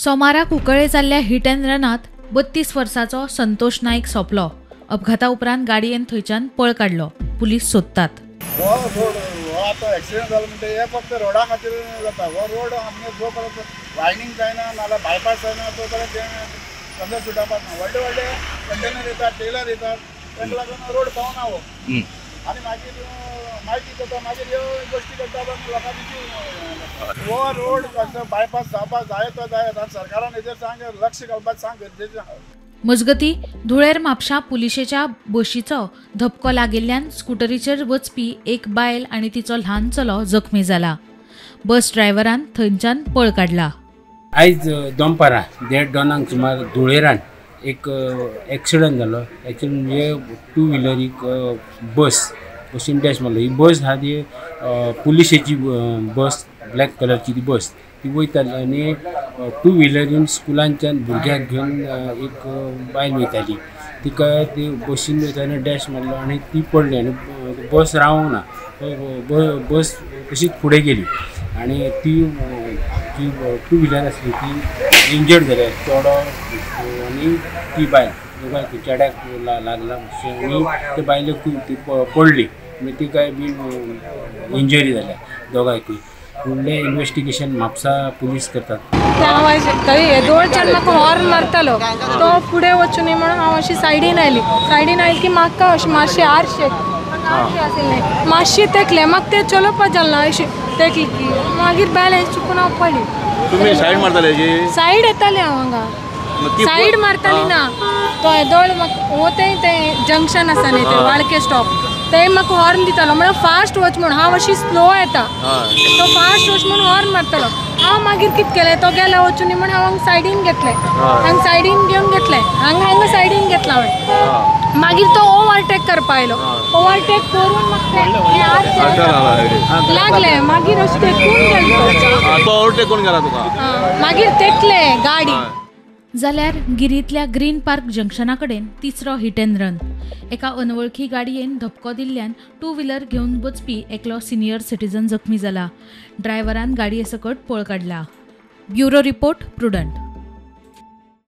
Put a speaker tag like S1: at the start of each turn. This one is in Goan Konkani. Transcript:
S1: सोमारा कुंकळे जाल्ल्या हिट अँड रनात 32 वर्साचो संतोष नाईक सोंपलो. अपघाता उपरांत गाडयेन थंयच्यान पळ काडलो. पुलीस सोदतात.
S2: हो रोड हो आतां एक्सिडंट जालो म्हणटा हे फक्त रोडा खातीर जाता. हो रोड आमगे जो पर्यंत वायडनींग जायना नाजाल्यार बायपास जायना तो पर्यंत धंदो सुटावपाक ना. व्हडले व्हडले कंटेनर येतात, टेलर येतात, तांकां लागून रोड पावना हो. आनी मागीर माहिती जाता, मागीर ह्यो गोश्टी करता पण लोकांची जीव. हो रोड कसो बायपास जावपाक जाय तो जाय. आनी सरकारान हेजेर सांग लक्ष घालपाक सांग गरजेचें.
S1: मजगती धुळेर म्हापशा पुलिशेच्या बशीचो धपको लागिल्ल्यान स्कुटरीचेर वचपी एक बायल आनी तिचो ल्हान चलो जखमी जाला. बस ड्रायव्हरान थंयच्यान पळ काडला.
S3: आयज दनपारां 1:30-2 सुमार धुळेरान एक एक्सिडंट जालो. एक्सिडंट म्हणजे टू व्हिलरीक बस बसीन डॅश मारलो. ही बस आहा ती पुलिशेची बस, ब्लॅक कलरची ती बस ती वयताली आनी टू व्हिलरीन स्कुलांच्यान भुरग्याक घेवन एक बायल वयताली. तिका ती बसीन वयताना डॅश मारलो आनी ती पडली आनी बस रावोंक ना, बस तशीच फुडें गेली आनी ती जी टू व्हिलर आसली ती इंजर्ड जाली. चेडो आनी ती बायल दोगांय चेड्याक लागला आनी ते बायलेकूय ती पडली, मागीर तिकाय बी इंजरी जाल्या दोगांयकूय. फुडलें इन्वेस्टिगेशन म्हापसा पुलीस करतात.
S4: हांव थंय दोळच्यान म्हाका हॉर्न मारतालो तो फुडें वचूं न्ही म्हणून हांव अशी सायडीन आयली. सायडीन आयली की म्हाका अशी मातशी आरशे आशिल्लें मातशी तेकलें, म्हाका तें चलोवपाक जालें ना. अशी तेकली की मागीर बॅलन्स चुकून हांव पडली.
S5: तुमी सायड मारताले?
S4: सायड येताले हांव हांगा सायड मारताली ना. तो येदोळ म्हाका हो तें तें जंक्शन आसा न्ही तें वाळके स्टॉप, ते म्हाका हॉर्न दितालो म्हणल्यार फास्ट वच म्हूण. हांव अशी स्लो येता, तो फास्ट वच म्हूण हॉर्न मारतालो. हांव मागीर कितें केलें, तो गेलो वचून न्ही म्हूण हांव हांगा सायडीन घेतलें. हांगा सायडीन घेवन घेतलें, हांगा हांगा सायडीन घेतलां हांवें. मागीर तो ओवरटेक करपा आयलो. ओवरटेक करून म्हाका तें लागलें. मागीर अशें तेकून गेलो
S5: तो, ओवरटेक करून गेला तुका.
S4: मागीर तेकलें गाडी.
S1: जाल्यार गिरींतल्या ग्रीन पार्क जंक्शना कडेन तिसरो हिट अँड रन. एका अनवळखी गाडयेन धपको दिल्ल्यान टू व्हिलर घेवन वचपी एकलो सिनियर सिटीजन जखमी जाला. ड्रायव्हरान गाडये सकट पळ काडला. Bureau report, Prudent.